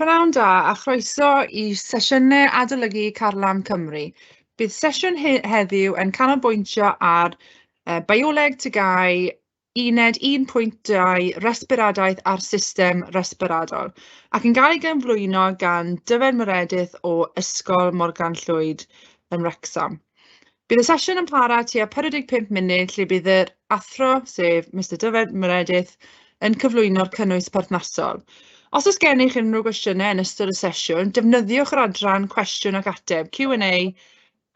Pnawn da a chroeso i sesiynau adolygu Carlam Cymru. Bydd sesiwn heddiw yn canolbwyntio ar Bioleg TGAU Uned 1.2 Resbiradaeth a'r System Resbiradol, ac yn cael ei gyflwyno gan Dyfed Meredith o Ysgol Morgan Llwyd yn Wrecsam. Bydd y sesiwn yn para tua 45 munud lle bydd yr athro, sef Mr Dyfed Meredith, yn cyflwyno'r cynnwys perthnasol. Os oes gennych unrhyw gwestiynau yn ystod y sesiwn, defnyddiwch yr adran cwestiwn ac ateb, Q&A,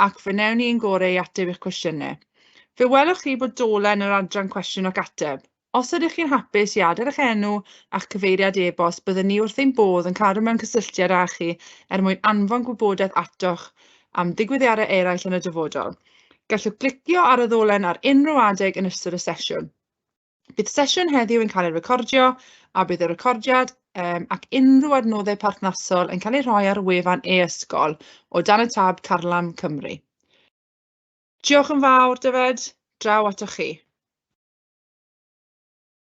ac fe wnewn ni ein gorau i ateb eich cwestiynau. Fe welwch chi bod dolen yr adran cwestiwn ac ateb. Os ydych chi'n hapus i adael eich enw a'ch cyfeiriad e-bost, byddwn ni wrth ein bodd yn cadw mewn cysylltiad â chi er mwyn anfon gwybodaeth atoch am ddigwyddiadau eraill yn y dyfodol. Gallwch glicio ar y ddolen ar unrhyw adeg yn ystod y sesiwn. Bydd sesiwn heddiw yn cael ei recordio a bydd y recordiad ac unrhyw adnoddau perthnasol yn cael eu rhoi ar wefan e-ysgol o dan y tab Carlam Cymru. Diolch yn fawr, Dyfed. Draw atoch chi.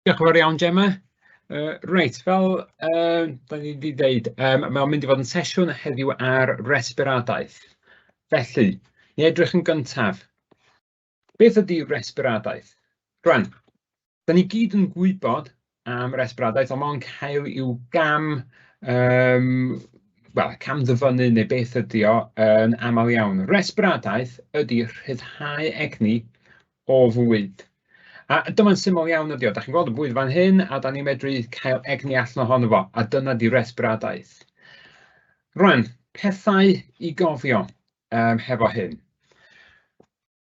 Diolch yn fawr iawn, Gemma. Reit, fel da ni wedi dweud, mae'n mynd i fod yn sesiwn heddiw ar resbiradaeth. Felly, ni edrych yn gyntaf. Beth ydy resbiradaeth? Rwan, da ni gyd yn gwybod am resbiradaeth, ond mae'n cael i'w gam, wel, cam ddyfynnu neu beth ydy o yn aml iawn. Resbiradaeth ydy rhyddhau egni o fwyd. A dyma'n syml iawn ydy o. Da chi'n gweld y bwyd fan hyn, a da ni'n medru cael egni allan ohono fo, a dyna di resbiradaeth. Rwan, pethau i gofio hefo hyn.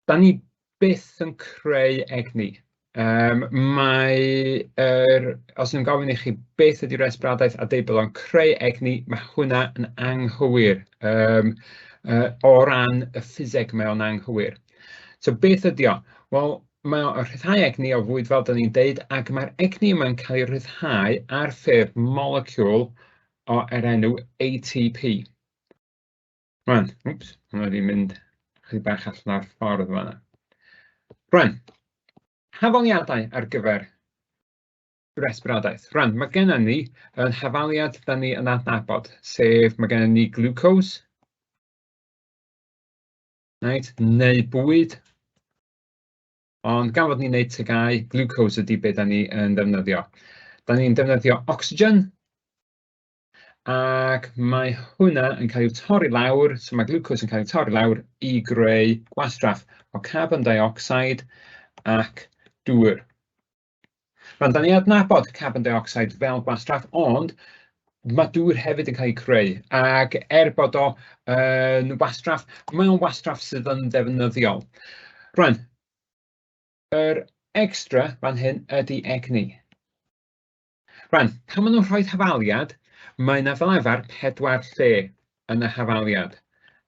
Da ni byth yn creu egni. Mae yr, os nhw'n gofyn i chi beth ydy resbiradaeth a deud bod o'n creu egni, mae hwnna yn anghywir. O ran y ffiseg mae o'n anghywir. So beth ydy o? Wel, mae o'n rhyddhau egni o fwyd fel da ni'n deud, ac mae'r egni yma'n cael ei rhyddhau ar ffurf moleciwl o'r enw ATP. Rwan, wps, hwnna wedi mynd chydig bach allan o'r ffordd fan'na. Rwan, hafaliadau ar gyfer resbiradaeth. Rwan, mae gennym ni yn hafaliad da ni yn adnabod, sef mae gennym ni glucose, right, neu bwyd, ond gan fod ni'n neud TGAU, glucose ydy be da ni yn defnyddio. Da ni'n defnyddio oxygen, ac mae hwnna yn cael ei torri lawr, so mae glucose yn cael ei torri lawr i greu gwastraff o carbon dioxide ac dŵr. Rwan, da ni adnabod carbon dioxide fel gwastraff, ond mae dŵr hefyd yn cael ei creu, ac er bod o yn wastraff, mae o'n wastraff sydd yn ddefnyddiol. Rwan, yr extra fan hyn ydy egni. Rwan, pan maen nhw'n rhoi hafaliad, mae yna fel arfer 4 lle yn y hafaliad,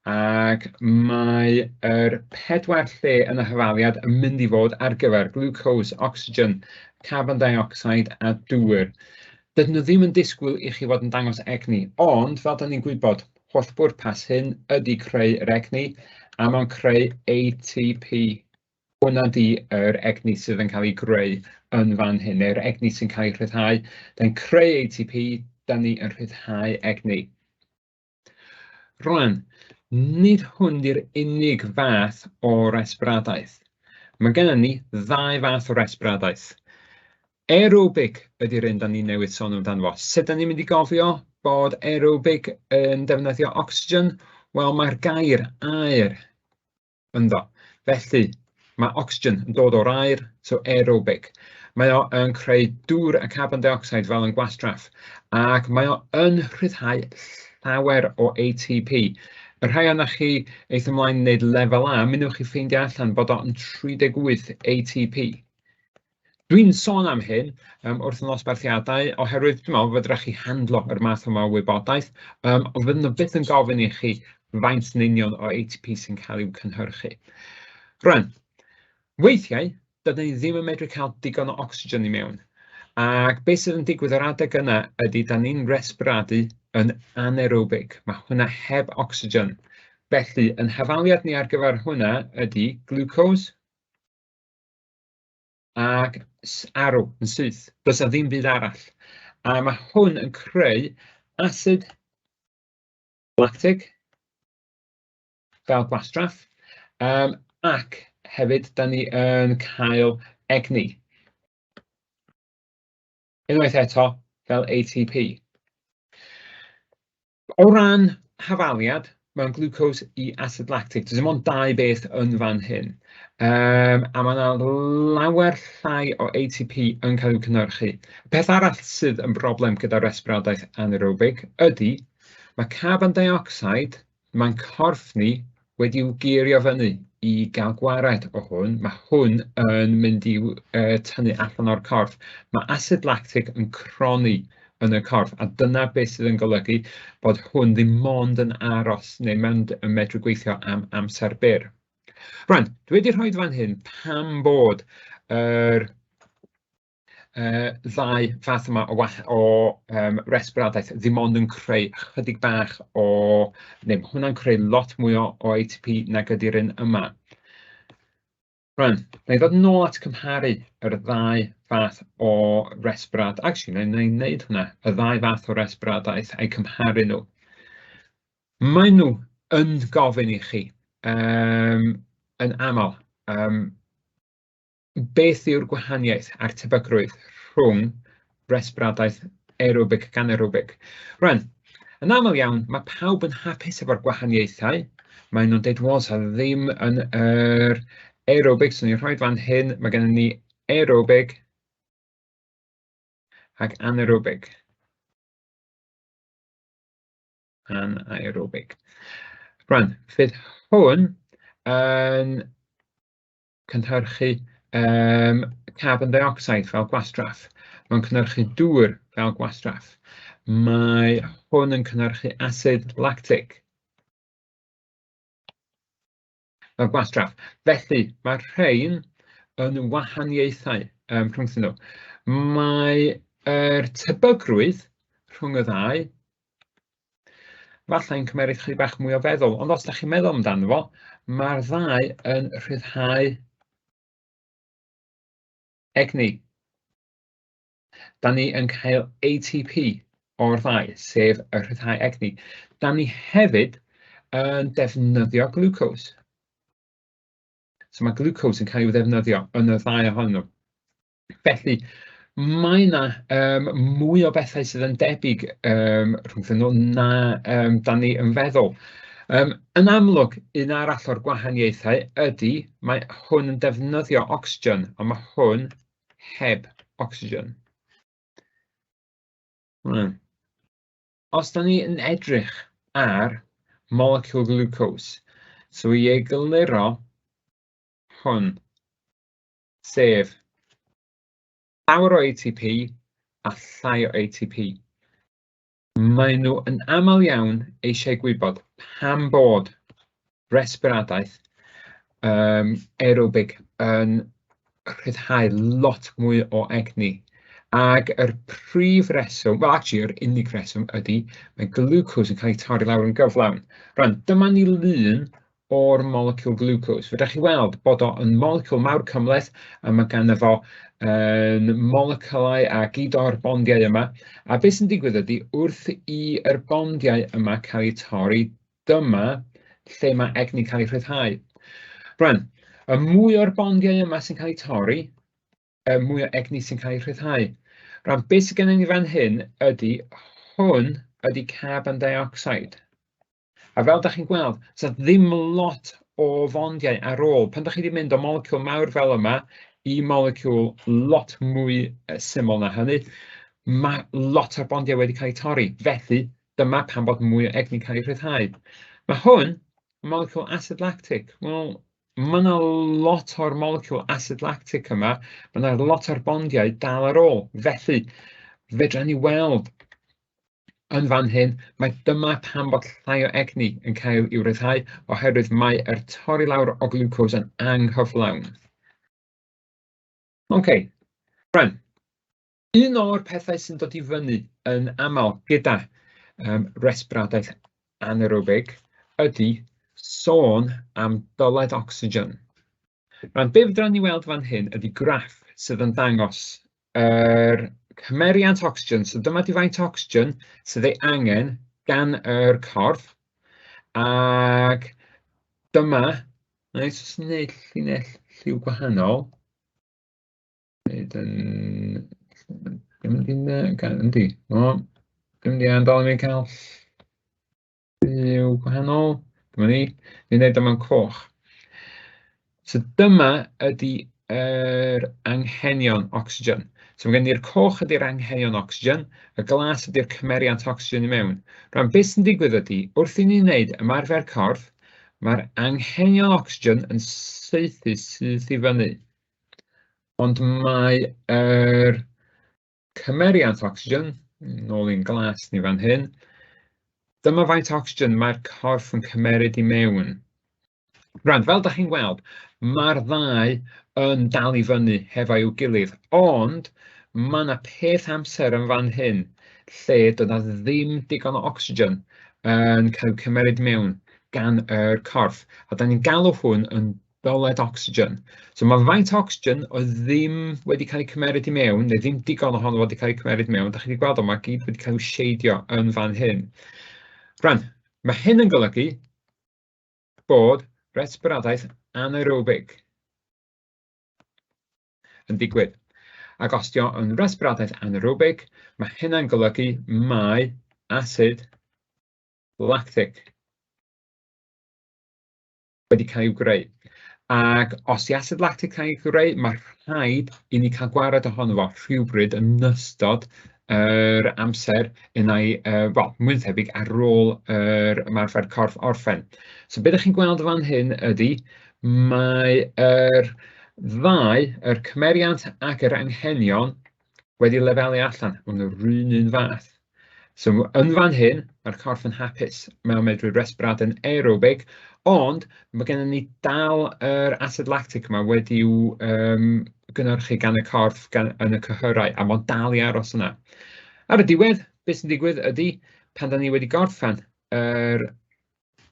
ac mae yr 4 lle yn y hafaliad yn mynd i fod ar gyfer glucose, oxygen, carbon dioxide a dŵr. Dydyn nhw ddim yn disgwyl i chi fod yn dangos egni, ond fel da ni'n gwybod, holl bwrpas hyn ydy creu yr egni, a mae'n creu ATP. Hwnna di yr egni sydd yn cael ei greu yn fan hyn, neu'r egni sy'n cael ei rhyddhau. Da ni'n creu ATP, da ni yn rhyddhau egni. Rwan, nid hwn di'r unig fath o resbiradaeth. Mae gennym ni ddau fath o resbiradaeth. Aerobic ydy'r un da ni newydd sôn amdano fo. Sut da ni'n mynd i gofio bod aerobic yn defnyddio oxygen? Wel, mae'r gair aer ynddo. Felly, mae oxygen yn dod o'r aer, so aerobic. Mae o yn creu dŵr a carbon dioxide fel yn gwastraff, ac mae o yn rhyddhau llawer o ATP. Y rhai ohonoch chi eith ymlaen i wneud lefel A, mi wnewch chi ffeindio allan bod o'n 38 ATP. Dwi'n sôn am hyn wrth y nosbarthiadau oherwydd dwi'n meddwl fedrwch chi handlo yr math yma o wybodaeth, ond fydden nhw byth yn gofyn i chi faint yn union o ATP sy'n cael i'w cynhyrchu. Rwan, weithiau, dydyn ni ddim yn medru cael digon o ocsigen i mewn, ac beth sydd yn digwydd yr adeg yna ydy da ni'n resbiradu yn anaerobic, mae hwnna heb ocsigen. Felly, yn hafaliad ni ar gyfer hwnna ydy glucose ac arw yn syth, does 'na ddim byd arall. A mae hwn yn creu asid lactig fel gwastraff, ac hefyd da ni yn cael egni. Unwaith eto, fel ATP. O ran hafaliad, mewn glucose i acid lactic, does dim ond dau beth yn fan hyn. A mae yna lawer llai o ATP yn cael i'w cynhyrchu. Peth arall sydd yn broblem gyda resbiradaeth anaerobig ydy, mae carbon dioxide, mae'n corff ni wedi'w geirio fyny i gael gwared o hwn. Mae hwn yn mynd i'w tynnu allan o'r corff. Mae acid lactic yn cronni yn y corff, a dyna beth sydd yn golygu bod hwn ddim ond yn aros neu mynd yn medru gweithio am amser byr. Rwan, dwi wedi rhoi fan hyn pam bod yr ddau fath yma o resbiradaeth ddim ond yn creu chydig bach o, neu ma' hwnna'n creu lot mwy o ATP nag ydy'r un yma. Rwan, wna i ddod nôl at cymharu yr ddau fath o resbirad. Actually, wna i wneud hwnna, y ddau fath o resbiradaeth a'i cymharu nhw. Maen nhw yn gofyn i chi yn aml, beth yw'r gwahaniaeth a'r tebygrwydd rhwng resbiradaeth aerobig ac anaerobig. Rwan, yn aml iawn, mae pawb yn hapus efo'r gwahaniaethau. Maen nhw'n deud, wel, sa ddim yn yr aerobig, so ni'n rhoi fan hyn, mae gennym ni aerobig ac anaerobig. Anaerobig. Rwan, fydd hwn yn cynhyrchu carbon dioxide fel gwastraff. Mae'n cynhyrchu dŵr fel gwastraff. Mae hwn yn cynhyrchu acid lactic fel gwastraff. Felly, mae'r rhain yn wahaniaethau rhwngthyn nhw. Mae'r tebygrwydd rhwng y ddau falle'n cymeryd chydig bach mwy o feddwl, ond os da chi'n meddwl amdano fo, mae'r ddau yn rhyddhau egni. Da ni yn cael ATP o'r ddau, sef y rhyddhau egni. Da ni hefyd yn defnyddio glucose. So mae glucose yn cael ei ddefnyddio yn y ddau ohonyn nhw. Felly, mae yna mwy o bethau sydd yn debyg rhwngthyn nhw na da ni yn feddwl. Yn amlwg, un arall o'r gwahaniaethau ydy, mae hwn yn defnyddio ocsigen, ond mae hwn heb ocsigen. Os da ni yn edrych ar molecule glucose, so i egluro hwn, sef llawer o ATP a llai o ATP. Maen nhw yn aml iawn eisiau gwybod pam bod resbiradaeth aerobig yn rhyddhau lot mwy o egni. Ac yr prif reswm, well actually yr unig reswm ydy, mae glucose yn cael ei torri lawr yn gyflawn. Rwan, dyma ni lun o'r molecule glucose. Fedrwch chi weld bod o yn molecule mawr cymhleth, a mae ganddo fo moleculau a gyd o'r bondiau yma. A beth sy'n digwydd ydy, wrth i'r bondiau yma cael eu torri, dyma lle mae egni'n cael ei rhyddhau. Rwan, y mwy o'r bondiau yma sy'n cael eu torri, y mwy o egni sy'n cael ei rhyddhau. Rwan, beth sydd gennym ni fan hyn ydy, hwn ydy carbon dioxide. A fel da chi'n gweld, sa ddim lot o fondiau ar ôl. Pan da chi wedi mynd o molecule mawr fel yma i molecule lot mwy syml na hynny, mae lot o'r bondiau wedi cael eu torri. Felly, dyma pam bod mwy o egni'n cael ei rhyddhau. Mae hwn yn molecule acid lactic. Wel, mae yna lot o'r molecule acid lactic yma, mae yna lot o'r bondiau dal ar ôl. Felly, fedra ni weld yn fan hyn, mae dyma pam bod llai o egni yn cael i'w ryddhau, oherwydd mae'r torri lawr o glucose yn anghyflawn. OK, rwan, un o'r pethau sy'n dod i fyny yn aml gyda resbiradaeth anaerobig ydy sôn am dyled ocsigen. Rwan, be fedrwn ni weld fan hyn ydy graff sydd yn dangos yr cymeriant ocsigen. So dyma di faint ocsigen sydd ei angen gan yr corff. Ac dyma, na i jyst wneud llinell lliw gwahanol. Wneud yn... Dim mynd i... Yndi, o, dim mynd i adael i mi cael lliw gwahanol. Dyma ni, ni'n neud o mewn coch. So dyma ydy yr anghenion ocsigen. So mae gen i'r coch ydy'r anghenion ocsigen, y glas ydy'r cymeriant ocsigen i mewn. Rwan, beth sy'n digwydd ydy, wrth i ni wneud ymarfer corff, mae'r anghenion ocsigen yn saethu syth i fyny. Ond mae yr cymeriant ocsigen, nôl i'n glas ni fan hyn, dyma faint ocsigen mae'r corff yn cymeryd i mewn. Rwan, fel dach chi'n gweld, mae'r ddau yn dal i fyny hefo'u gilydd, ond mae yna peth amser yn fan hyn lle doedd 'na ddim digon o ocsigen yn cael ei cymeryd mewn gan yr corff, a dan ni'n galw hwn yn ddyled ocsigen. So mae faint o ocsigen oedd ddim wedi cael ei cymeryd i mewn, neu ddim digon ohono fo wedi cael ei cymeryd i mewn, dach chi wedi gweld o, mae gyd wedi cael ei sheidio yn fan hyn. Rwan, mae hyn yn golygu bod resbiradaeth anaerobig yn digwydd. Ac os 'di o yn resbiradaeth anaerobig, mae hynna'n golygu mai asid lactic wedi cael ei greu. Ac os 'di asid lactic cael ei greu, mae rhaid i ni cael gwared ohono fo rhywbryd yn ystod yr amser unai, wel, mwy na thebyg ar ôl yr ymarfer corff orffen. So be dach chi'n gweld fan hyn ydy, mae yr ddau, yr cymeriant ac yr anghenion, wedi lefelu allan. Maen nhw'r un un fath. So yn fan hyn, mae'r corff yn hapus. Mae o'n medru resbiradu'n aerobig, ond mae gennym ni dal yr asid lactic yma wedi'w gynhyrchu gan y corff gan, yn y cyhyrau, a mae'n dal i aros yna. Ar y diwedd, beth sy'n digwydd ydy, pan da ni wedi gorffen yr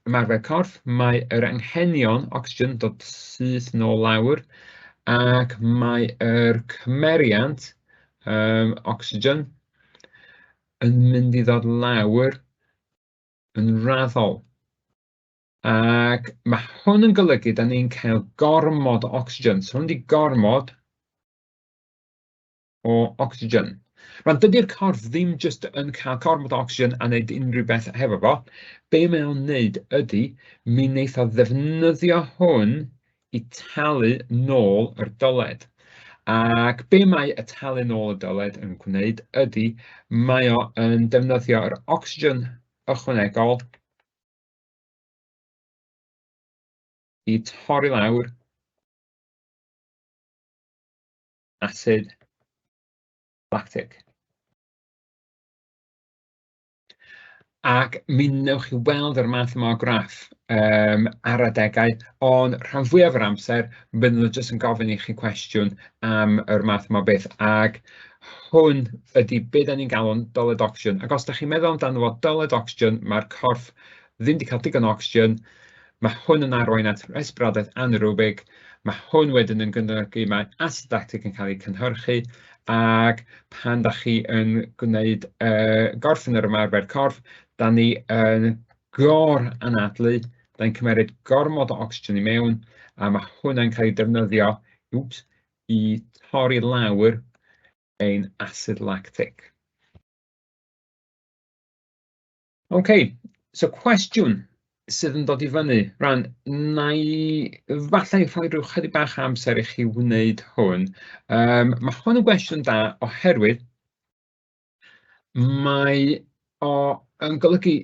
ymarfer corff, mae yr anghenion ocsigen dod syth nôl lawr, ac mae yr cymeriant ocsigen yn mynd i ddod lawr yn raddol. Ac mae hwn yn golygu da ni'n cael gormod o ocsigen. So hwn 'di gormod o ocsigen. Rwan, dydy'r corff ddim jyst yn cael gormod o ocsigen a wneud unrhyw beth hefo fo. Be mae o'n wneud ydy, mi wneith o ddefnyddio hwn i talu nôl yr dyled. Ac be mae y talu nôl y dyled yn gwneud ydy, mae o yn defnyddio yr ocsigen ychwanegol i torri lawr asid lactic. Ac mi wnewch chi weld yr math yma o graff ar adegau, ond rhan fwyaf o'r amser, bydden nhw jyst yn gofyn i chi cwestiwn am yr math yma o beth, ac hwn ydy be dan ni'n galw'n dyled ocsigen. Ac os dach chi'n meddwl amdano fo, dyled ocsigen, mae'r corff ddim wedi cael digon o ocsigen, mae hwn yn arwain at resbiradaeth anaerobig, mae hwn wedyn yn golygu mae asid lactic yn cael ei cynhyrchu, ac pan dach chi yn gwneud gorffen yr ymarfer corff, da ni yn gor-anadlu, da ni'n cymeryd gormod o ocsigen i mewn, a mae hwnna'n cael ei defnyddio, wps, i torri lawr ein asid lactic. OK, so cwestiwn sydd yn dod i fyny. Rwan, na i falle rhoi rhyw chydig bach o amser i chi wneud hwn. Mae hwn yn gwestiwn da oherwydd mae o yn golygu,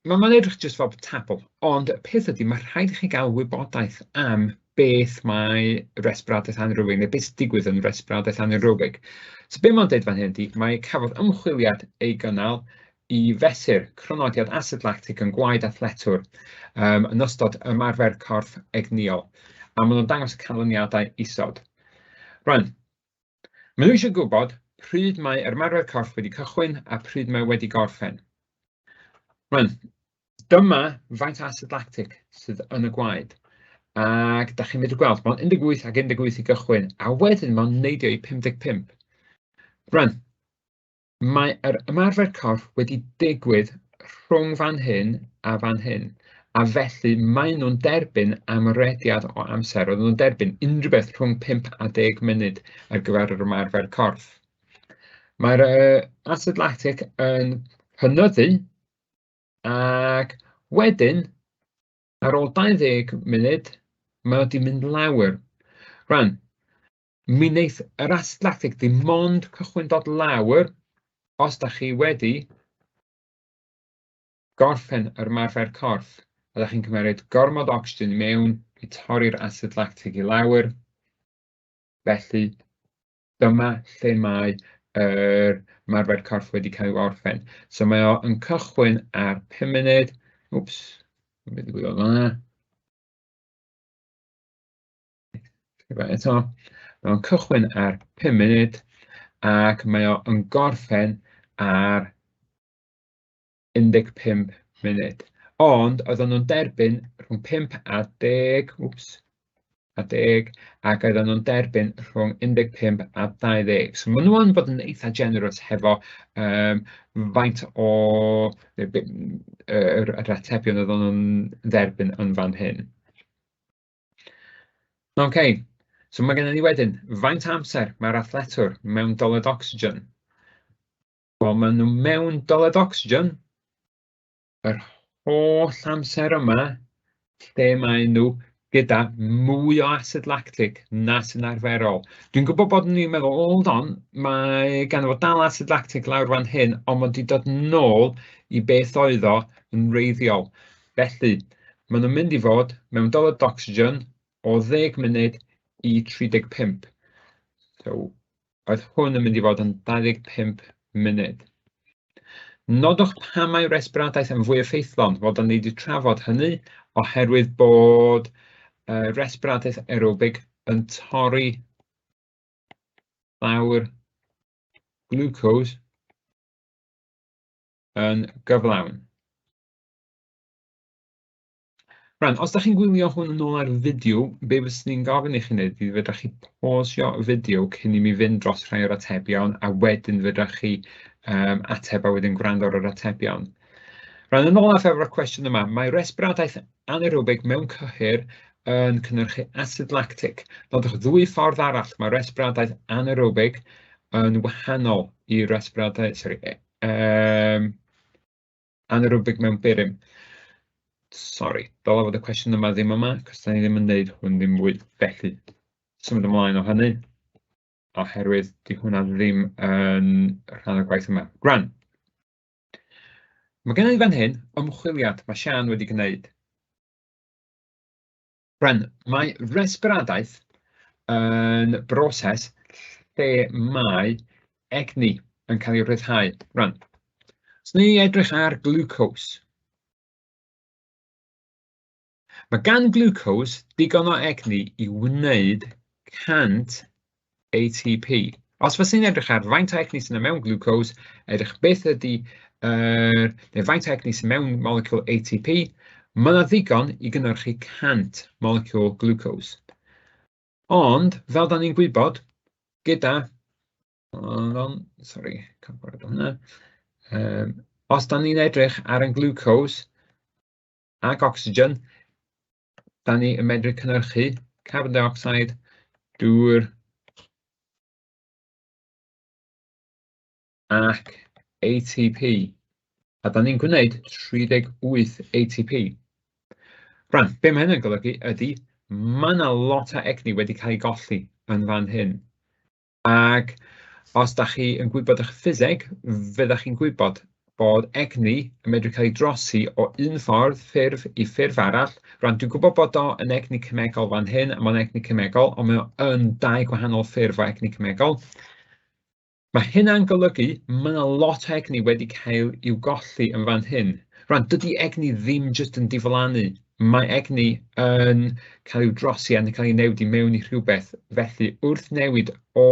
mae'n edrych jyst fel tabl, ond y peth ydy, mae rhaid i chi gael wybodaeth am beth mae resbiradaeth anaerobig, neu beth sy'n digwydd yn resbiradaeth anaerobig. So be mae'n deud fan hyn ydy, mae cafodd ymchwiliad ei gynnal i fesur crynodiad asid lactic yn gwaed athletwr yn ystod ymarfer corff egnïol, a maen nhw'n dangos y canlyniadau isod. Rwan, maen nhw eisiau gwybod pryd mae ymarfer corff wedi cychwyn a pryd mae wedi gorffen. Rwan, dyma faint o asid lactic sydd yn y gwaed, ac dach chi'n medru gweld, mae'n 18 ac 18 i gychwyn, a wedyn mae'n neidio i 55. Rwan, mae yr ymarfer corff wedi digwydd rhwng fan hyn a fan hyn. A felly maen nhw'n derbyn amrediad o amser. Oedden nhw'n derbyn unrhyw beth rhwng 5 a 10 munud ar gyfer yr ymarfer corff. Mae'r asid lactic yn cynyddu, ac wedyn, ar ôl 20 munud, mae wedi mynd lawr. Rwan, mi wneith yr asid lactic ddim ond cychwyn dod lawr os da chi wedi gorffen yr ymarfer corff, a da chi'n cymeryd gormod o ocsigen i mewn i torri'r asid lactig i lawr. Felly, dyma lle mae yr ymarfer corff wedi cael ei orffen. So mae o yn cychwyn ar 5 munud. Wps, beth ddigwyddodd fan'na? Eto, mae o'n cychwyn ar 5 munud ac mae o yn gorffen ar 15 munud. Ond oedden nhw'n derbyn rhwng 5 a 10, wps, a 10, ac oedden nhw'n derbyn rhwng 15 a 20. So maen nhw yn bod yn eitha generous hefo faint o yr atebion oedden nhw'n dderbyn yn fan hyn. OK, so mae gennym ni wedyn, faint amser mae'r athletwr mewn doled ocsigen? Wel, maen nhw mewn doled ocsigen yr holl amser yma lle maen nhw gyda mwy o asid lactic na sy'n arferol. Dwi'n gwybod bod ni'n meddwl, hold on, mae ganddo fo dal asid lactic lawr fan hyn, ond mae wedi dod nôl i beth oedd o yn wreiddiol. Felly, maen nhw'n mynd i fod mewn doled ocsigen o 10 munud i 35. So, oedd hwn yn mynd i fod yn 25 munud. Nodwch pam mae resbiradaeth yn fwy effeithlon. Wel, da ni wedi trafod hynny oherwydd bod resbiradaeth aerobig yn torri lawr glucose yn gyflawn. Rwan, os da chi'n gwylio hwn yn ôl ar fideo, be fyswn i'n gofyn i chi wneud ydy fedrach chi pausio y fideo cyn i mi fynd dros rhai o'r atebion, a wedyn fedrach chi ateb a wedyn gwrando ar yr atebion. Rwan, yn olaf efo'r cwestiwn yma, mae resbiradaeth anaerobig mewn cyhyr yn cynhyrchu asid lactic. Nodwch ddwy ffordd arall mae resbiradaeth anaerobig yn wahanol i resbiradaeth, sorry, anaerobig mewn burum. Sori, dylai fod y cwestiwn yma ddim yma, cos da ni ddim yn gwneud hwn ddim mwy. Felly, symud ymlaen o hynny, oherwydd di hwnna ddim yn rhan o'r gwaith yma. Rwan, mae gen i fan hyn ymchwiliad mae Sian wedi gwneud. Rwan, mae resbiradaeth yn broses lle mae egni yn cael ei ryddhau. Rwan, os ni edrych ar glucose, mae gan glucose digon o egni i wneud 100 ATP. Os fyswn i'n edrych ar faint o egni sydd mewn glucose, edrych beth ydy, neu faint o egni sydd mewn moleciwl ATP, mae yna ddigon i gynhyrchu 100 moleciwl glucose. Ond, fel da ni'n gwybod, gyda, hold on, sorry, cael gwared o hwnna. Os da ni'n edrych ar ein glucose ac oxygen, da ni yn medru cynhyrchu carbon dioxide, dŵr ac ATP. A da ni'n gwneud 38 ATP. Rwan, be mae hynny'n golygu ydy, mae yna lot o egni wedi cael ei golli yn fan hyn. Ac os da chi yn gwybod eich ffiseg, fyddech chi'n gwybod bod egni yn medru cael ei drosi o un ffordd, ffurf, i ffurf arall. Rwan, dwi'n gwybod bod o yn egni cemegol fan hyn, a mae'n egni cemegol, ond mae o yn dau gwahanol ffurf o egni cemegol. Mae hynna'n golygu mae yna lot o egni wedi cael i'w golli yn fan hyn. Rwan, dydy egni ddim jyst yn diflannu. Mae egni yn cael i'w drosi a yn cael ei newid i mewn i rhywbeth. Felly, wrth newid o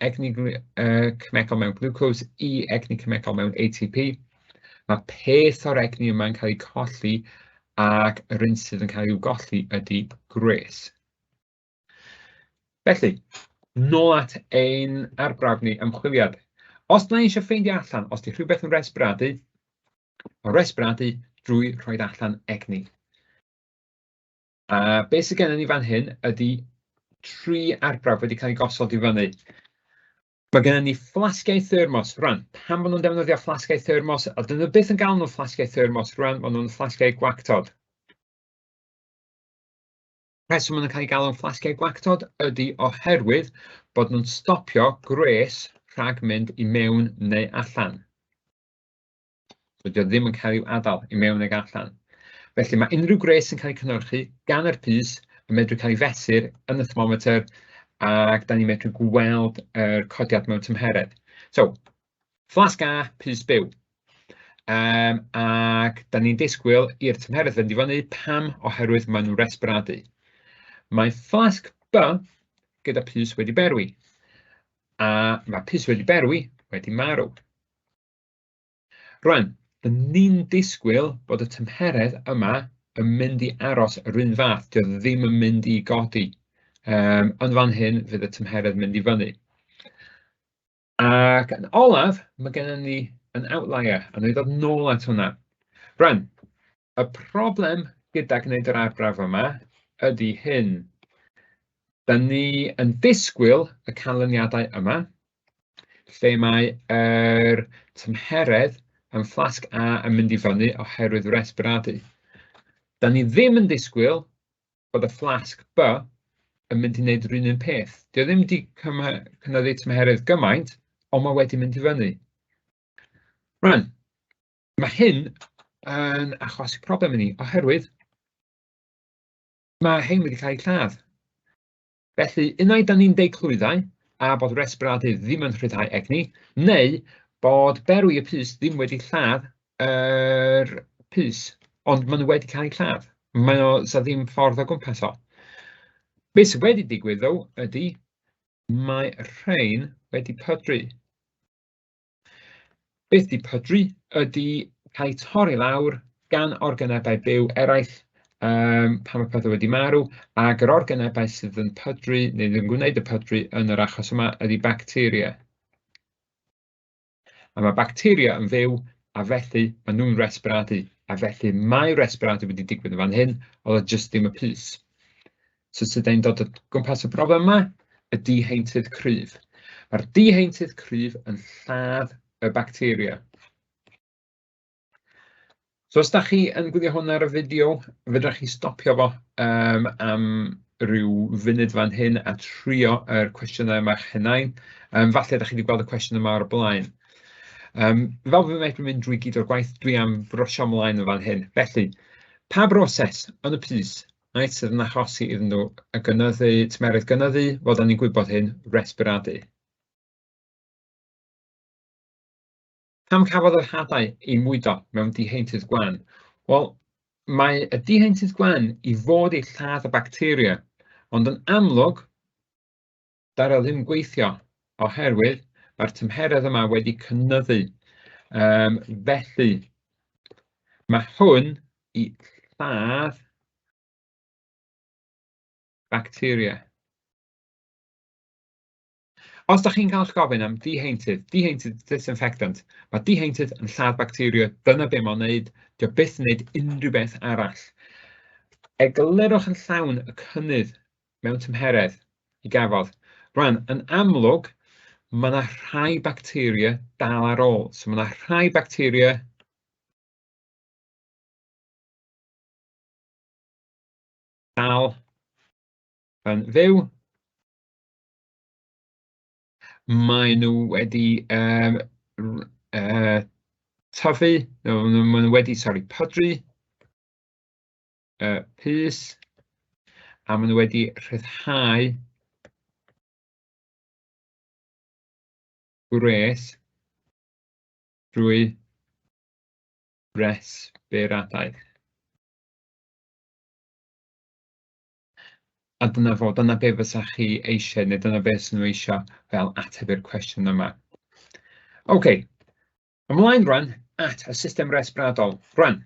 egni cemegol mewn glucose i egni cemegol mewn ATP, mae peth o'r egni yma'n cael ei colli, ac yr un sydd yn cael i'w golli ydy gwres. Felly, nôl at ein arbrawf ni ymchwiliad. Os na eisiau ffeindio allan, os di rhywbeth yn resbiradu, o resbiradu drwy rhoi allan egni. A beth sydd gennym ni fan hyn ydy 3 arbrawf wedi cael eu gosod i fyny. Mae gennym ni fflasgiau thermos. Rwan, pam maen nhw'n defnyddio fflasgiau thermos? A dyn nhw byth yn galw nhw fflasgiau thermos, rwan, maen nhw'n fflasgiau gwactod. Rheswm maen nhw'n cael eu galw'n fflasgiau gwactod ydy oherwydd bod nhw'n stopio gwres rhag mynd i mewn neu allan. Dydy o ddim yn cael ei adael i mewn ag allan. Felly mae unrhyw gwres sy'n cael ei cynhyrchu gan yr pys yn medru cael ei fesur yn y thermometer ac da ni'n medru gweld yr codiad mewn tymheredd. So, fflasg A, pys byw. Ac da ni'n disgwyl i'r tymheredd fynd i fyny. Pam? Oherwydd maen nhw'n resbiradu. Mae fflasg B gyda pys wedi berwi. A mae pys wedi berwi wedi marw. Rwan, da ni'n disgwyl bod y tymheredd yma yn mynd i aros yr un fath. Dio ddim yn mynd i godi. Yn fan hyn, fydd y tymheredd mynd i fyny. Ac yn olaf, mae gennym ni yn outlier, a wnawn ni ddod nôl at hwnna. Rwan, y problem gyda gwneud yr arbrawf yma ydy hyn. Da ni yn disgwyl y canlyniadau yma, lle mae yr tymheredd yn fflasg A yn mynd i fyny oherwydd resbiradu. Da ni ddim yn disgwyl bod y fflasg B yn mynd i wneud yr un peth. Dio ddim wedi cynyddu tymheredd gymaint, ond mae wedi mynd i fyny. Rwan, mae hyn yn achosi problem i ni, oherwydd mae hyn wedi cael ei lladd. Felly, unai da ni'n deud clwyddau a bod resbiradu ddim yn rhyddhau egni, neu bod berwi y pys ddim wedi lladd yr pys, ond maen nhw wedi cael eu lladd. Mae o, sa ddim ffordd o gwmpas o. Beth sydd wedi digwydd, ddo, ydy mae rhain wedi pydru. Beth di pydru ydy cael eu torri lawr gan organebau byw eraill pan mae pethau wedi marw, ac yr organebau sydd yn pydru neu yn gwneud y pydru yn yr achos yma ydy bacteria. A mae bacteria yn fyw, a felly maen nhw'n resbiradu, a felly mae resbiradu wedi digwydd yn fan hyn, oedd o jyst ddim y pys. So sut da ni'n dod o gwmpas y broblem yma? Y diheintydd cryf. Mae'r diheintydd cryf yn lladd y bacteria. So os da chi yn gwylio hwn ar y fideo, fedrwch chi stopio fo am ryw funud fan hyn a trio yr cwestiynau yma eich hunain. Falle da chi wedi gweld y cwestiwn yma o'r blaen. Fel fy medru mynd drwy gyd o'r gwaith, dwi am brwsio ymlaen yn fan hyn. Felly, pa broses yn y pys, reit, sydd yn achosi iddyn nhw y gynyddu, tymheredd gynyddu? Wel, da ni'n gwybod hyn, resbiradu. Pam cafodd yr hadau eu mwydo mewn diheintydd gwan? Wel, mae y diheintydd gwan i fod i lladd y bacteria, ond yn amlwg, daru o ddim gweithio, oherwydd mae'r tymheredd yma wedi cynyddu. Felly, mae hwn i lladd bacteria. Os da chi'n cael eich gofyn am diheintydd, diheintydd disinfectant, mae diheintydd yn lladd bacteria, dyna be mae'n wneud, dio byth yn wneud unrhyw beth arall. Eglurwch yn llawn y cynnydd mewn tymheredd i gafodd. Rwan, yn amlwg, mae yna rhai bacteria dal ar ôl. So mae yna rhai bacteria dal yn fyw. Maen nhw wedi tyfu, no, maen nhw wedi, sorry, pydru pys, a maen nhw wedi rhyddhau gwres drwy resbiradaeth. A dyna fo, dyna be fysa chi eisiau, neu dyna be sy'n nhw eisiau fel ateb i'r cwestiwn yma. OK, ymlaen rwan at y system resbiradol. Rwan,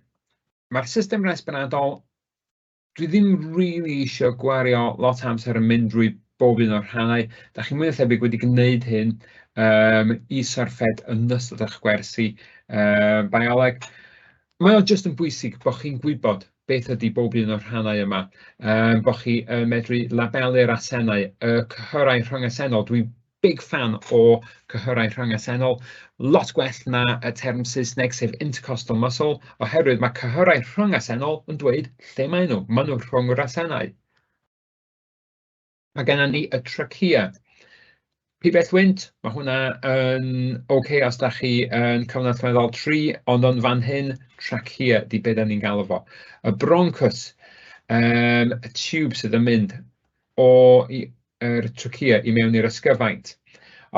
mae'r system resbiradol, dwi ddim really eisiau gwario lot o amser yn mynd drwy bob un o'r rhannau. Da chi mwy na thebyg wedi gwneud hyn i syrffed yn ystod eich gwersi bioleg. Mae o jyst yn bwysig bod chi'n gwybod. beth ydy bob un o'r rhannau yma, bod chi yn medru labelu'r asennau, y cyhyrau rhyngasennol. Dwi'n big fan o cyhyrau rhyngasennol, lot gwell na y term Saesneg sef intercostal muscle, oherwydd mae cyhyrau rhyngasennol yn dweud lle maen nhw, maen nhw rhwng yr asennau. Mae gennym ni y trachea. Pibell wynt, mae hwnna yn oce os da chi yn cyfnod allweddol 3, ond yn fan hyn, trachea di be da ni'n galw fo. Y bronchus, y tube sydd yn mynd o yr trachea i mewn i'r ysgyfaint.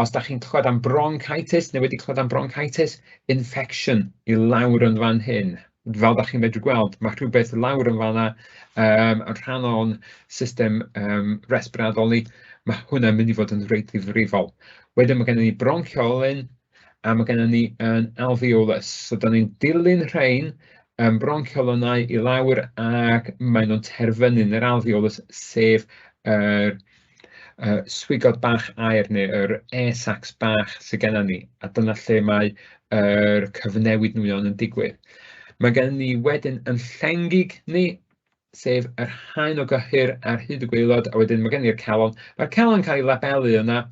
Os da chi'n clywed am bronchitis, neu wedi clywed am bronchitis, infection i lawr yn fan hyn. Fel da chi'n medru gweld, mae rhywbeth lawr yn fanna, yn rhan o'n system resbiradol ni, mae hwnna'n mynd i fod yn reit ddifrifol. Wedyn mae gennym ni bronchiolyn, a mae gennym ni yn alveolus. So da ni'n dilyn rhain bronchiolynau i lawr, ac maen nhw'n terfynu yn yr alveolus, sef yr swigod bach aer neu yr air sacs bach sydd gennym ni, a dyna lle mae yr cyfnewid nwyon yn digwydd. Mae gennym ni wedyn yn llengig ni, sef yr haen o gyhyr ar hyd y gwaelod, a wedyn mae gen ni'r calon. Mae'r calon yn cael ei labelu yna.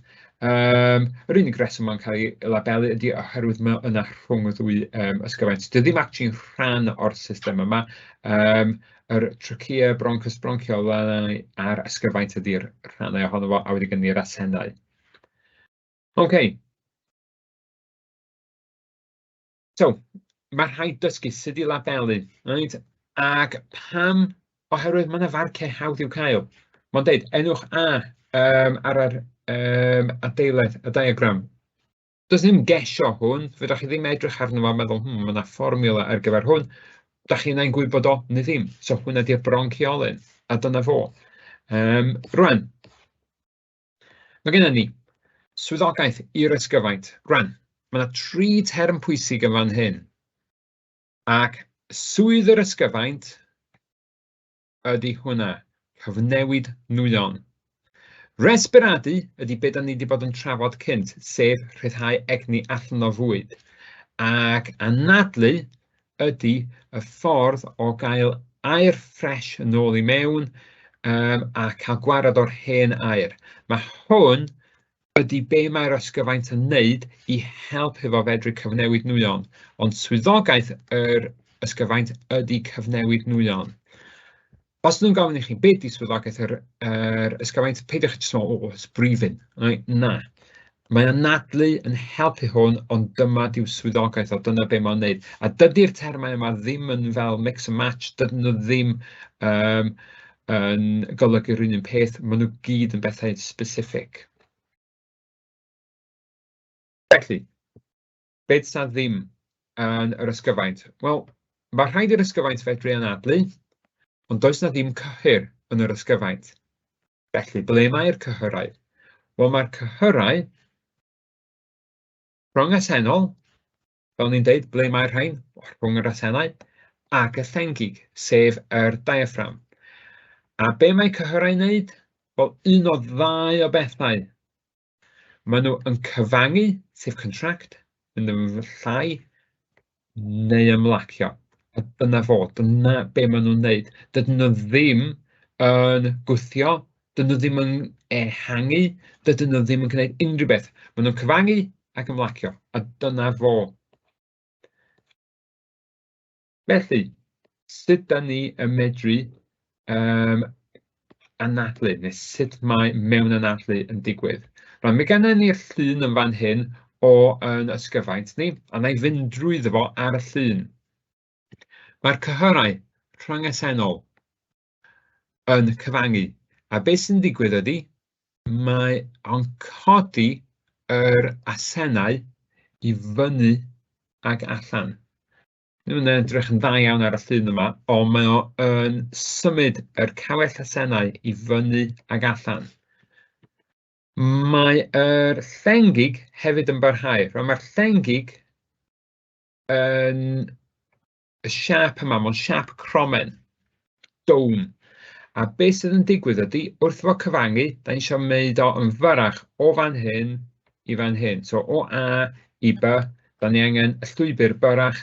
Yr unig reswm mae'n cael ei labelu ydy oherwydd mae yna rhwng y ddwy ysgyfaint. Dydy ddim actually'n rhan o'r system yma. Yr trachea, bronchus, bronchiolau a'r ysgyfaint ydy'r rhannau ohono fo, a wedyn gen ni'r asennau. OK. So, mae rhaid dysgu sut i labelu, right? Ac pam? Oherwydd mae yna farciau hawdd i'w cael. Mae'n deud, enwch A ar yr adeiledd, y diagram. Does ddim gesio hwn, fedrwch chi ddim edrych arno fo a meddwl, mae yna fformiwla ar gyfer hwn. Da chi yna'n gwybod o, neu ddim. So hwnna di'r bronchiolyn, a dyna fo. Rwan, mae gennym ni swyddogaeth i'r ysgyfaint. Rwan, mae yna 3 term pwysig yn fan hyn. Ac swydd yr ysgyfaint ydy hwnna, cyfnewid nwyon. Resbiradu ydy be da ni wedi bod yn trafod cynt, sef rhyddhau egni allan o fwyd. Ac anadlu ydy y ffordd o gael aer ffres yn ôl i mewn, a cael gwared o'r hen aer. Mae hwn ydy be mae'r ysgyfaint yn wneud i helpu fo fedru cyfnewid nwyon, ond swyddogaeth yr ysgyfaint ydy cyfnewid nwyon. Os nhw'n gofyn i chi beth ydy swyddogaeth yr ysgyfaint, peidiwch jyst meddwl, oh, it's breathing. Right? Na. Mae anadlu yn helpu hwn, ond dyma diw swyddogaeth o, dyna be mae'n wneud. A dydy'r termau yma ddim yn fel mix and match, dydyn nhw ddim yn golygu'r un peth, maen nhw gyd yn bethau specific. Felly, beth sydd ddim yn yr ysgyfaint? Wel, mae rhaid i'r ysgyfaint fedru anadlu, ond does na ddim cyhyr yn yr ysgyfaint. Felly, ble mae'r cyhyrau? Wel, mae'r cyhyrau rhwng asennol, fel ni'n deud, ble mae'r rhain? Rhwng yr asennau, ac y llengig, sef yr diaphragm. A be mae cyhyrau'n wneud? Wel, un o ddau o bethau. Maen nhw yn cyfangu, sef contract, yn llai, neu ymlacio. A dyna fo, dyna be maen nhw'n wneud. Dydyn nhw ddim yn gwthio, dydyn nhw ddim yn ehangu, dydyn nhw ddim yn gwneud unrhyw beth. Maen nhw'n cyfangu ac ymlacio, a dyna fo. Felly, sut dan ni yn medru anadlu, neu sut mae mewn anadlu yn digwydd? Rwan, mae gennym ni'r llun yn fan hyn o yn ysgyfaint ni, a na i fynd drwyddo fo ar y llun. Mae'r cyhyrau rhyngasennol yn cyfangu, a beth sy'n digwydd ydy, mae o'n codi yr asennau i fyny ac allan. Ddim yn edrych yn dda iawn ar y llun yma, ond mae o yn symud yr cawell asennau i fyny ac allan. Mae yr llengig hefyd yn barhau. Rwan, mae'r llengig yn y siâp yma, mae'n siâp cromen, dome. A beth sydd yn digwydd ydy, wrth fo cyfangu, da ni eisiau wneud o yn fyrrach o fan hyn i fan hyn. So o A i B, da ni angen y llwybr byrrach,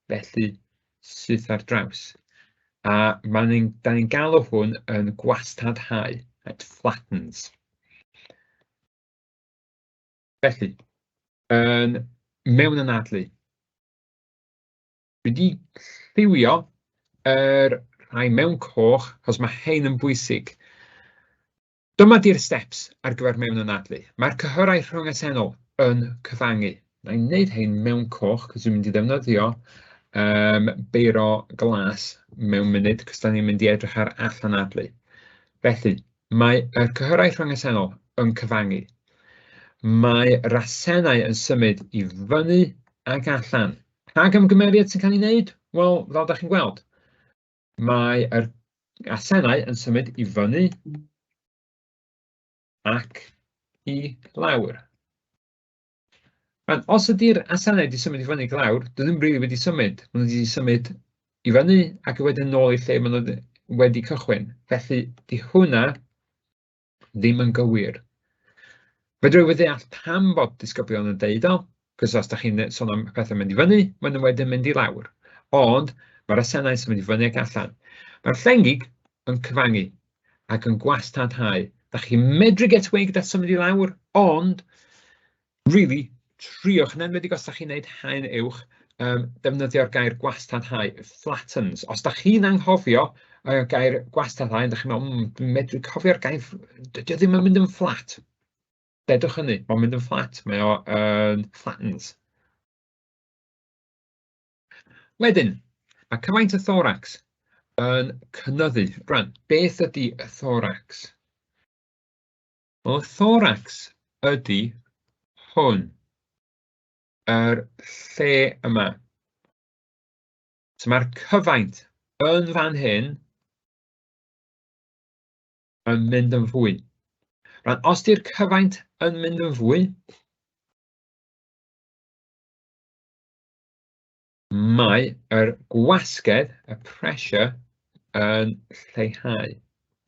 felly syth ar draws. A da ni'n galw hwn yn gwastadhau. It flattens. Felly, yn mewn anadlu, dwi wedi lliwio yr rhai mewn coch, achos mae hein yn bwysig. Dyma di'r steps ar gyfer mewn anadlu. Mae'r cyhyrau rhwng-asennol yn cyfangu. Na i wneud hein mewn coch, cos dwi'n mynd i ddefnyddio beiro glas mewn munud, cos da ni'n mynd i edrych ar allanadlu. Felly, mae y cyhyrau rhwng-asennol yn cyfangu. Mae yr asennau yn symud i fyny ac allan. Pa gamgymeriad sy'n cael ei wneud? Wel, fel da chi'n gweld, mae yr asennau yn symud i fyny ac i lawr. Rwan, os ydy'r asennau wedi symud i fyny ac lawr, dyn nhw'm rili wedi symud. Maen nhw wedi symud i fyny ac wedyn nôl i lle maen nhw wedi cychwyn. Felly, di hwnna ddim yn gywir. Fedra i ddeall pam bod disgyblion yn deud o, cos os da chi'n sôn am pethau mynd i fyny, maen nhw wedyn mynd i lawr. Ond mae'r asennau sy'n mynd i fyny ac allan. Mae'r llengig yn cyfangu ac yn gwastadhau. Da chi'n medru get away gyda symud i lawr, ond really, triwch, yn enwedig os da chi'n neud haen uwch, defnyddio'r gair gwastadhau, flattens. Os da chi'n anghofio y gair gwastadhau, da chi'n meddwl, dwi'n medru cofio'r gair, dydy o ddim yn mynd yn fflat. Dedwch hynny, mae'n mynd yn fflat, mae o yn flattens. Wedyn, mae cyfaint y thorax yn cynyddu. Rwan, beth ydy y thorax? Wel, y thorax ydy hwn, yr lle yma. So mae'r cyfaint yn fan hyn yn mynd yn fwy. Rwan, os di'r cyfaint yn mynd yn fwy, mae yr gwasgedd, y pressure, yn lleihau.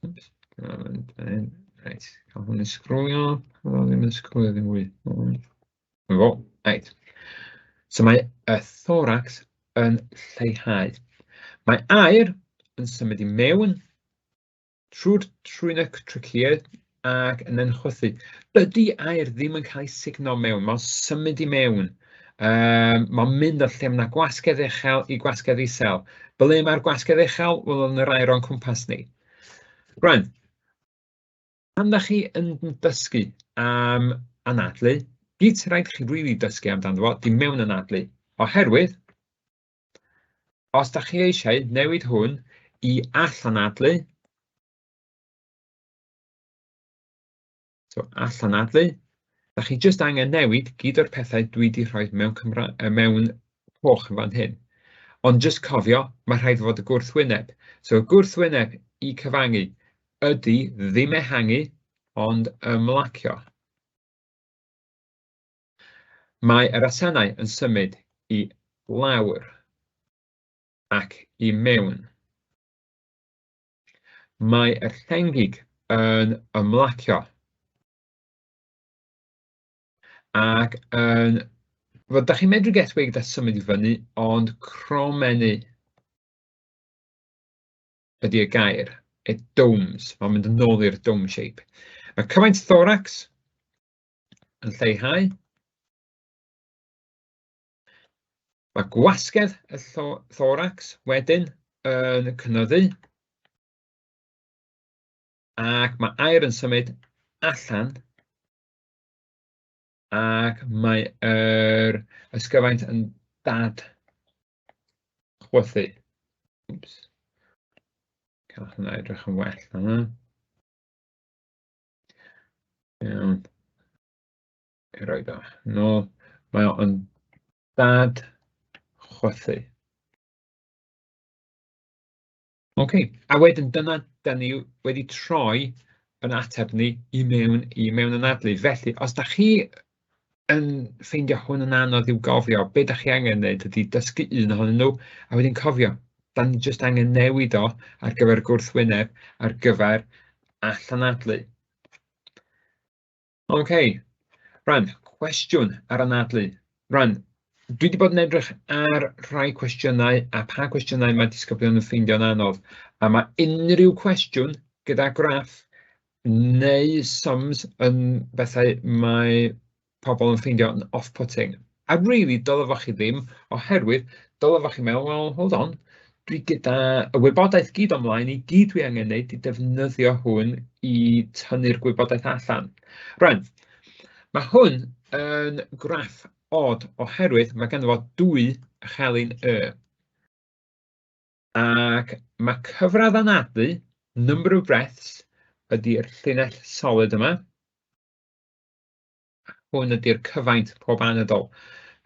Oops, reit, cael hwn yn sgrolio, o, ddim yn sgrolio ddim mwy. Fo, reit. So mae y thorax yn lleihau. Mae aer yn symud i mewn trwy'r trwyn y trachea ac yn enchwythu. Dydy aer ddim yn cael ei sugno mewn, mae'n symud i mewn. Mae'n mynd o lle mae 'na gwasgedd uchel i gwasgedd isel. Ble mae'r gwasgedd uchel? Wel, yn yr aer o'n cwmpas ni. Rwan, pan da chi yn dysgu am anadlu, gyd sy'n rhaid chi rili dysgu amdano fo, di mewn anadlu, oherwydd os da chi eisiau newid hwn i allanadlu, so allanadlu, da chi jyst angen newid gyd o'r pethau dwi wedi rhoi mewn mewn coch yn fan hyn. Ond jyst cofio, mae rhaid fod y gwrthwyneb. So y gwrthwyneb i cyfangu ydy ddim ehangu, ond ymlacio. Mae yr asennau yn symud i lawr ac i mewn. Mae yr llengig yn ymlacio ac yn... Wel, da chi'n medru get away gyda symud i fyny, ond cromennu ydy y gair. It domes. Mae'n mynd yn ôl i'r dome shape. Mae cyfaint thorax yn lleihau. Mae gwasgedd y thorax wedyn yn cynyddu. Ac mae aer yn symud allan. Ac mae yr ysgyfaint yn dad chwythu. Oops. Cael hwnna edrych yn well na hwnna. Iawn. I roed o nôl. Mae o'n dad chwythu. OK, a wedyn dyna da ni wedi troi yn ateb ni i mewn i mewn anadlu. Felly, os da chi yn ffeindio hwn yn anodd i'w gofio, be da chi angen wneud ydy dysgu un ohonyn nhw, a wedyn cofio, da ni jyst angen newid o ar gyfer gwrthwyneb, ar gyfer allanadlu. OK, rwan, cwestiwn ar anadlu. Rwan, Dwi wedi bod yn edrych ar rhai cwestiynau a pa cwestiynau mae disgyblion yn ffeindio'n anodd. A mae unrhyw cwestiwn gyda graff neu sums yn bethau mae pobl yn ffeindio yn off-putting. A really, dylai fo chi ddim, oherwydd dylai fo chi meddwl, "Well, hold on, dwi gyda y wybodaeth gyd o'mlaen i gyd dwi angen wneud i defnyddio hwn i tynnu'r gwybodaeth allan." Rwan, mae hwn yn graff od oherwydd mae ganddo fo dwy chelyn Y. Ac mae cyfradd anadlu, number of breaths, ydy'r llinell solid yma. Hwn ydy'r cyfaint pob anadl.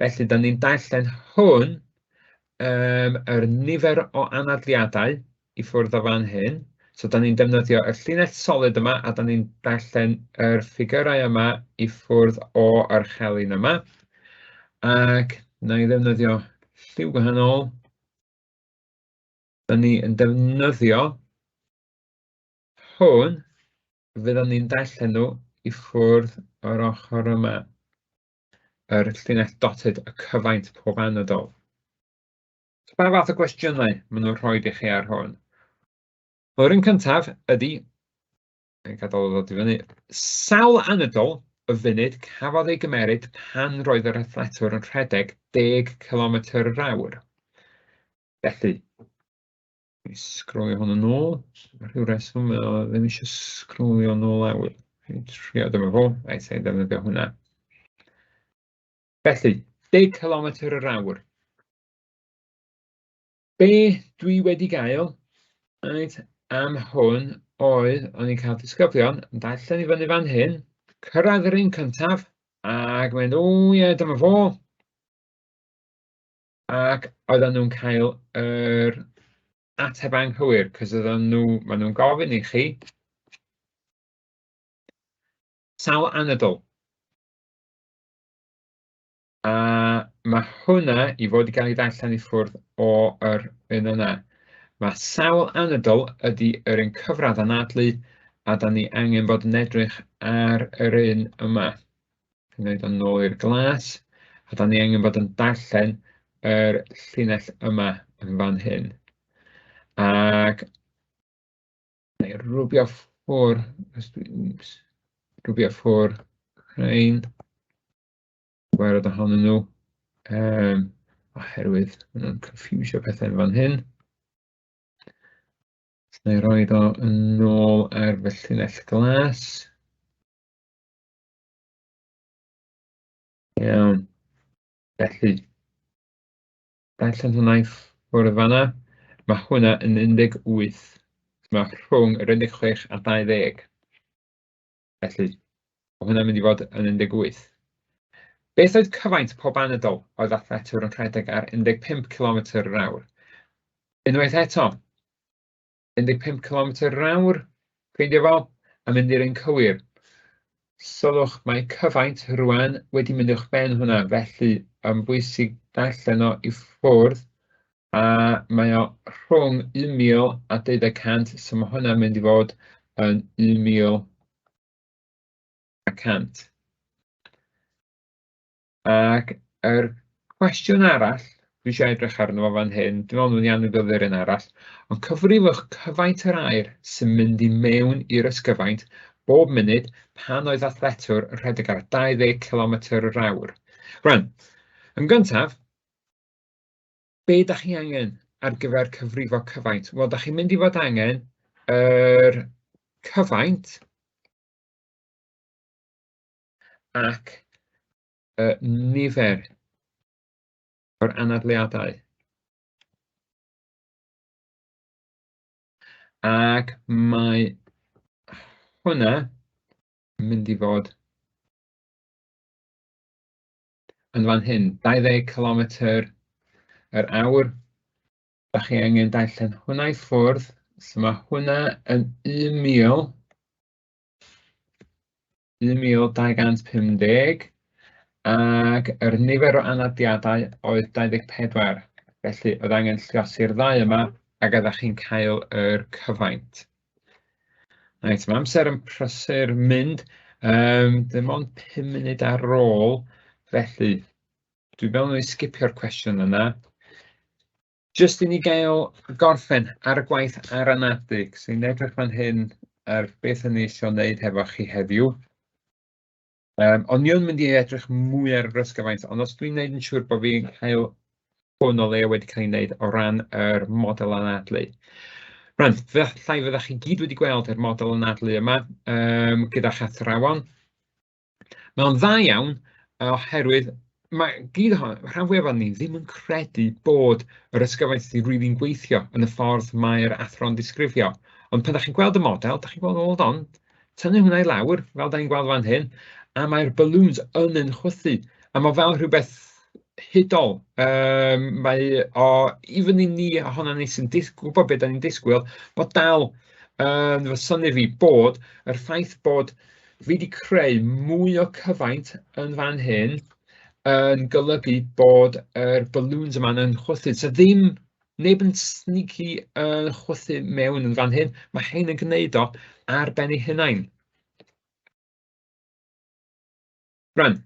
Felly, da ni'n darllen hwn, yr nifer o anadliadau i ffwrdd o fan hyn. So, da ni'n defnyddio y llinell solid yma a da ni'n darllen yr ffigurau yma i ffwrdd o'r chelyn yma. Ac na i ddefnyddio lliw gwahanol. Da ni yn defnyddio hwn, fyddan ni'n darllen nhw i ffwrdd o'r ochr yma. Yr llinell dotted, y cyfaint pob anadl. So, pa fath o gwestiynau maen nhw'n rhoi i chi ar hwn? Wel, yr un cyntaf ydy, yn gadael o ddod i fyny, sawl anadl y funud cafodd ei gymeryd pan roedd yr athletwr yn rhedeg 10 km yr awr? Felly, i sgrolio hwn yn ôl. Mae rhyw reswm mae o ddim eisiau sgrolio nôl lawr. Dwi'n trio, dyma fo, reit, ei ddefnyddio hwnna. Felly, 10 km yr awr. Be dwi wedi gael, reit, am hwn oedd, o'n i'n cael disgyblion yn darllen i fyny fan hyn, cyrraedd yr un cyntaf, ac mynd, "O ie, dyma fo." Ac oedden nhw'n cael yr ateb anghywir, cos oedden nhw, maen nhw'n gofyn i chi sawl anadl. A mae hwnna i fod i gael ei ddarllen i ffwrdd o'r un yna. Mae sawl anadl ydy yr un cyfradd anadlu, a da ni angen bod yn edrych ar yr un yma. Gwneud o'n nôl i'r glas, a da ni angen bod yn darllen yr llinell yma yn fan hyn. Ac na i rwbio ffwr, oops, rwbio ffwr rhain, gwared ohonyn nhw, oherwydd maen nhw'n confusio pethau yn fan hyn. Na i roed o yn ôl ar fy llinell glas. Iawn. Felly, darllen hwnna i ffwrdd fanna. Mae hwnna yn 18. Mae rhwng yr 16 a 20. Felly, mae hwnna'n mynd i fod yn 18. Beth oedd cyfaint pob anadl oedd athletwr yn rhedeg ar 15 km yr awr? Unwaith eto, 15 km yr awr, ffeindio fo, a mynd i'r un cywir. Sylwch, mae cyfaint rwan wedi mynd uwch ben hwnna, felly yn bwysig darllen o i ffwrdd, a mae o rhwng 1,000 a 200, so mae hwnna'n mynd i fod yn 1,100. Ac yr cwestiwn arall, dwi eisiau edrych arno fo fan hyn, dwi'n meddwl nhw'n anwybyddu'r un arall, ond cyfrifwch cyfaint yr aer sy'n mynd i mewn i'r ysgyfaint bob munud pan oedd athletwr yn rhedeg ar 20 km yr awr. Rwan, yn gyntaf, be da chi angen ar gyfer cyfrifo cyfaint? Wel, da chi'n mynd i fod angen yr cyfaint ac y nifer o'r anadliadau. Ac mae hwnna yn mynd i fod yn fan hyn, 20 km yr awr. Da chi angen darllen hwnna i ffwrdd. So mae hwnna yn 1,000, 1,250, ac yr nifer o anadliadau oedd 24. Felly oedd angen lluosi'r ddau yma ac oeddech chi'n cael yr cyfaint. Reit, mae amser yn prysur mynd, dim ond 5 munud ar ôl, felly Dwi'n meddwl wna i sgipio'r cwestiwn yna. Jyst i ni gael gorffen ar y gwaith ar anadlu, so ni'n edrych fan hyn ar beth o'n i eisiau wneud hefo chi heddiw. O'n i yn mynd i edrych mwy ar yr ysgyfaint, ond os dwi'n gwneud yn siŵr bod fi'n cael hwn o leia wedi cael ei wneud o ran yr model anadlu. Rwan, fallai fyddech chi gyd wedi gweld yr model anadlu yma gyda'ch athrawon. Mae o'n dda iawn oherwydd mae gyd ohono, rhan fwyaf ohonon ni ddim yn credu bod yr ysgyfaint sy'n rili'n gweithio yn y ffordd mae'r athro'n disgrifio. Ond pan dach chi'n gweld y model, dach chi'n gweld, hold on, tynnu hwnna i lawr, fel da ni'n gweld fan hyn, a mae'r balloons yn yn chwythu. A mae fel rhywbeth hudol. Mae o, even i ni ohono ni sy'n gwybod beth da ni'n disgwyl, bod dal yn fy synnu fi bod yr ffaith bod fi wedi creu mwy o cyfaint yn fan hyn yn golygu bod yr balloons yma'n yn chwythu. So ddim neb yn sneaky yn chwythu mewn yn fan hyn, mae hein yn gwneud o ar ben eu hunain. Rwan,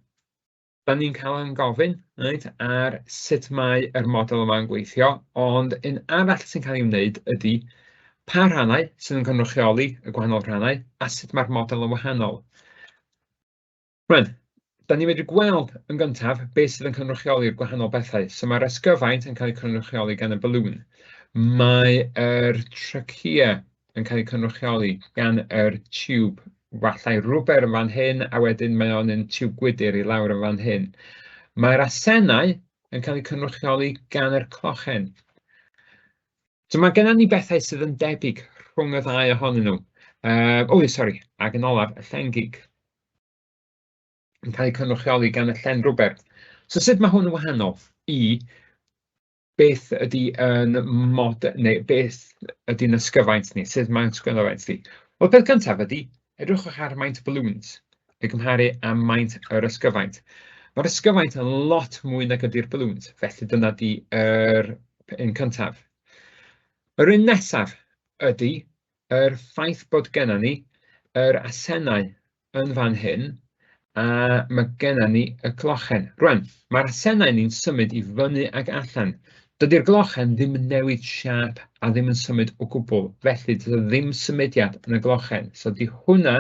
da ni'n cael yn gofyn, reit, ar sut mae yr model yma'n gweithio, ond un arall sy'n cael ei wneud ydy pa rhannau sydd yn cynrychioli y gwahanol rhannau a sut mae'r model yn wahanol. Rwan, da ni'n medru gweld yn gyntaf beth sydd yn cynrychioli'r gwahanol bethau. So mae'r ysgyfaint yn cael ei cynrychioli gan y balŵn. Mae'r trachea yn cael ei cynrychioli gan yr tiwb fallai rwber yn fan hyn, a wedyn mae o'n un tiwb gwydr i lawr yn fan hyn. Mae'r asennau yn cael eu cynrychioli gan yr clochen. So mae gennym ni bethau sydd yn debyg rhwng y ddau ohonyn nhw. O, sori, ac yn olaf, y llengig yn cael eu cynrychioli gan y llen rwber. So sut mae hwn yn wahanol i beth ydy yn mod, neu beth ydy'n ysgyfaint ni, sut mae'n ysgyfaint ni? Wel, peth cyntaf ydy, edrychwch ar maint y balloons i gymharu â maint yr ysgyfaint. Mae'r ysgyfaint yn lot mwy nag ydy'r balloons, felly dyna di yr un cyntaf. Yr un nesaf ydy yr ffaith bod gennym ni yr asennau yn fan hyn, a mae gennym ni y glochen. Rwan, mae'r asennau ni'n symud i fyny ac allan. Dydy'r glochen ddim yn newid siâp a ddim yn symud o gwbl, felly dydy ddim symudiad yn y glochen. So di hwnna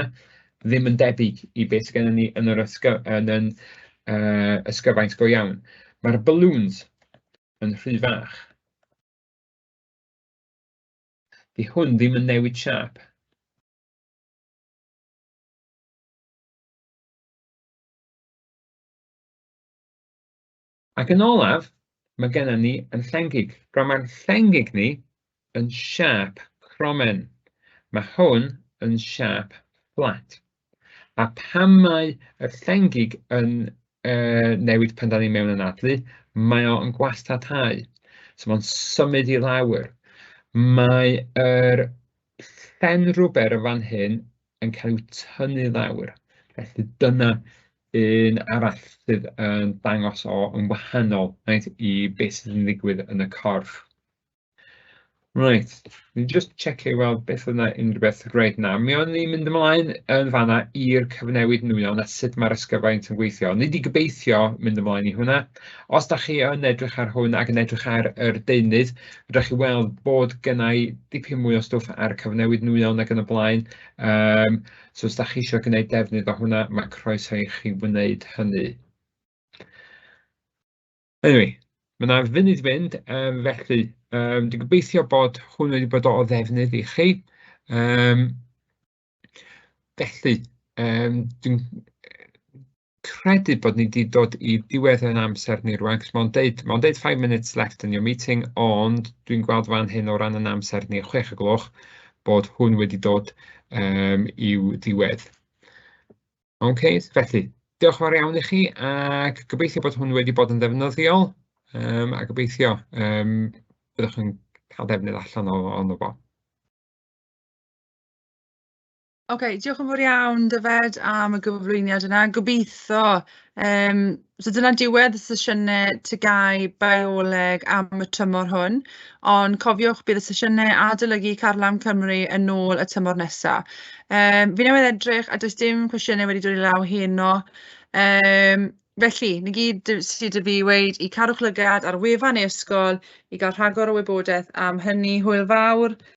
ddim yn debyg i beth sydd gennym ni yn yr ysgyfaint go iawn. Mae'r balloons yn rhy fach. Di hwn ddim yn newid siâp. Ac yn olaf, mae gennym ni yn llengig. Rwan mae'r llengig ni yn siâp cromen. Mae hwn yn siâp fflat. A pan mae yr llengig yn newid pan da ni mewn anadlu, mae o'n gwastatau. So mae'n symud i lawr. Mae yr llen rwber yn fan hyn yn cael ei tynnu lawr. Felly dyna un arall sydd yn dangos o yn wahanol, reit, i beth sydd yn ddigwydd yn y corff. Reit, ni'n just checio i weld beth oedd 'na unrhyw beth reit na. Mi o'n i'n mynd ymlaen yn fanna i'r cyfnewid nwyon a sut mae'r ysgyfaint yn gweithio. Ni 'di gobeithio mynd ymlaen i hwnna. Os da chi yn edrych ar hwn ac yn edrych ar yr deunydd, fedrwch chi weld bod gynna i dipyn mwy o stwff ar cyfnewid nwyon ac yn y blaen. So os da chi eisiau gwneud defnydd o hwnna, mae croeso i chi wneud hynny. Anyway, mae 'na funud i fynd, felly dwi'n gobeithio bod hwn wedi bod o ddefnydd i chi. Felly, dwi'n credu bod ni wedi dod i diwedd yn amser ni rwan, cos mae'n deud, mae'n deud 5 minutes left in your meeting, ond dwi'n gweld fan hyn o ran yn amser ni, 6 y gloch, bod hwn wedi dod i'w diwedd. OK, felly, diolch yn fawr iawn i chi, ac gobeithio bod hwn wedi bod yn ddefnyddiol, a gobeithio byddwch yn cael defnydd allan ohono fo. OK, diolch yn fawr iawn, Dyfed, am y gyflwyniad yna. Gobeithio. So dyna diwedd y sesiynau TGAU bioleg am y tymor hwn. Ond cofiwch, bydd y sesiynau adolygu Carlam Cymru yn ôl y tymor nesaf. Fi newydd edrych a does dim cwestiynau wedi dod i law heno. Um, Felly, 'na gyd sydd 'da fi i weud i cadw'ch lygad ar wefan e-ysgol i gael rhagor o wybodaeth am hynny. Hwyl fawr.